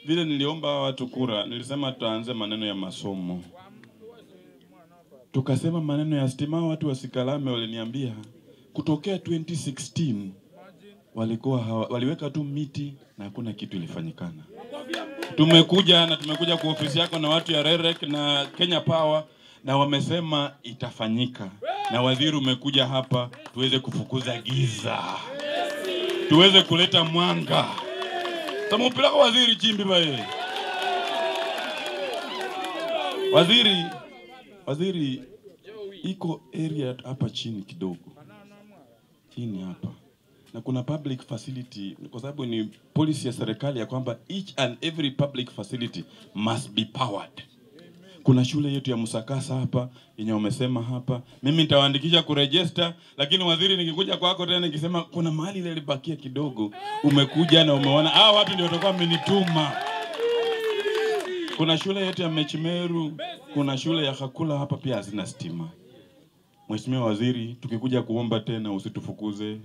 Vile niliomba hawa watu kura, nilisema tutaanze maneno ya masomo, tukasema maneno ya stima. Watu wa Sikalame waliniambia kutokea 2016 walikuwa waliweka tu miti na hakuna kitu ilifanyikana. Tumekuja na tumekuja kwa ofisi yako na watu ya REREC na Kenya Power na wamesema itafanyika, na waziri umekuja hapa tuweze kufukuza giza, tuweze kuleta mwanga. Tamupilako waziri chimbi bae. Waziri, waziri iko area hapa chini kidogo, chini hapa, na kuna public facility, kwa sababu ni policy ya serikali ya kwamba each and every public facility must be powered. Kuna shule yetu ya Musakasa hapa yenye wamesema hapa, mimi nitawaandikisha kuregister, lakini waziri, nikikuja kwako tena nikisema kuna mahali ile ilibakia kidogo, umekuja na umeona hawa watu ndio watakuwa wamenituma. Kuna shule yetu ya Mechimeru, kuna shule ya Kakula hapa pia hazina stima. Mheshimiwa Waziri, tukikuja kuomba tena usitufukuze.